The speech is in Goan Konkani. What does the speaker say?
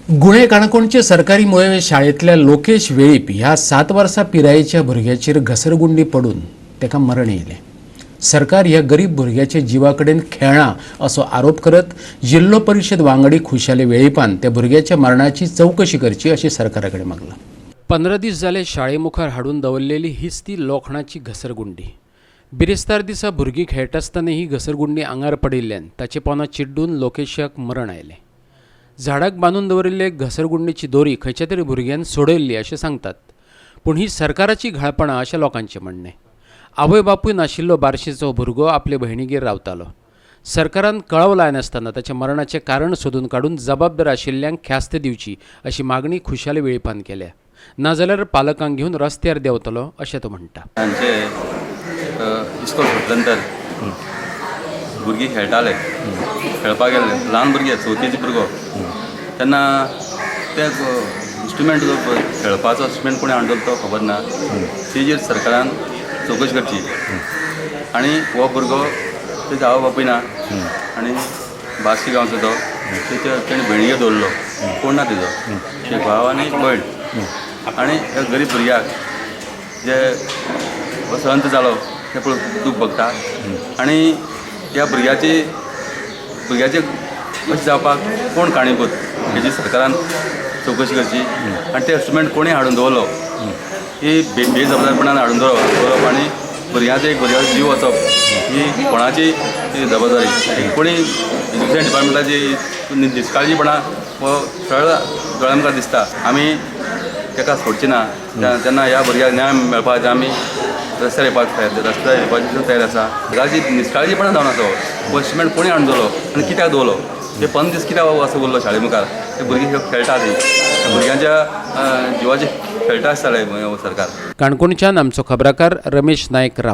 गुणे काणकोणचे सरकारी मुळावे शाळेंतल्या लोकेश वेळीप ह्या 7 वर्सां पिरायेच्या भुरग्याचेर घसरगुंडी पडून ताका मरण येयलें. सरकार ह्या गरीब भुरग्याच्या जिवा कडेन खेळ्ळां असो आरोप करत जिल्लो परिशद वांगडी खुशाली वेळीपान त्या भुरग्याच्या मरणाची चवकशी करची अशी सरकारा कडेन मागलां. 15 दीस जाले शाळे मुखार हाडून दवरलेली हीच ती लोखणाची घसरगुंडी. बिरेस्तार दिसा भुरगीं खेळटा आसतना ही घसरगुंडी आंगार पडिल्ल्यान ताचे पोंदा चिड्डून लोकेशाक मरण आयलें. झाडाक बांदून दवरिल्ले घसरगुंडीची दोरी खंयच्या तरी भुरग्यान सोडयल्ली अशें सांगतात, पूण ही सरकाराची घाळपणां अशें लोकांचें म्हणणें. आवय बापूय नाशिल्लो बार्शीचो भुरगो आपले भयणीगेर रावतालो. सरकारान कळाव लायनासतना ताच्या मरणाचें कारण सोदून काडून जबाबदार आशिल्ल्यांक ख्यास्त दिवची अशी मागणी खुशाली वेळीपान केल्या. नाजाल्यार पालकांक घेवन रस्त्यार देंवतलो अशें तो म्हणटा. तांचे इस्कोल सुटले नंतर भुरगीं खेळटाले, खेळपाक गेल्ले. ल्हान भुरगे, चवथीचे भुरगो. तेन्ना ते इंस्ट्रुमेंट जो खेळपाचो इंस्ट्रुमेंट कोणी हाडून तो खबर ना. तेजेर सरकारान चवकशी करची. आनी हो भुरगो, तेजो आवय बापूय ना आनी बार्शी गांवचो तो. तेच्या तेणें भयणीगेर दवरलो. कोण ना तेजो, एक भाव आनी एक भयण. आनी ह्या गरीब भुरग्याक जे असो अंत जालो तें पळोवन दूख भोगता. आनी ह्या भुरग्याचे अशें जावपाक कोण कारणीभूत हेजी सरकारान चवकशी करची. आनी ते इंस्ट्रुमेंट कोणी हाडून दवरलो, ही बेजबाबदारपणान हाडून दवरप आनी भुरग्यांचो, एक भुरग्याचो जीव वचप ही कोणाची ती जबाबदारी? कोणी एज्युकेशन डिपार्टमेंटाची निश्काळजीपणा हो सरळ दोळ्या मुखार दिसता. आमी ताका सोडची ना. तेन्ना ह्या भुरग्याक न्याय मेळपा खातीर आमी रस्त्यार येवपाक तयार, रस्त्यार येवपाची सुद्दां तयार आसा. भुरग्याची निश्काळजीपणा जावन आसा. हो इंस्ट्रुमेंट कोणी हाडून दवरलो आनी कित्याक दवरलो? ते 15 दीस कित्याक असो उरलो शाळे मुखार? ते भुरगीं खेळटा ती भुरग्यांच्या जिवाचे खेळटा आसताले सरकार. काणकोणच्यान आमचो खबराकार रमेश नायक राव.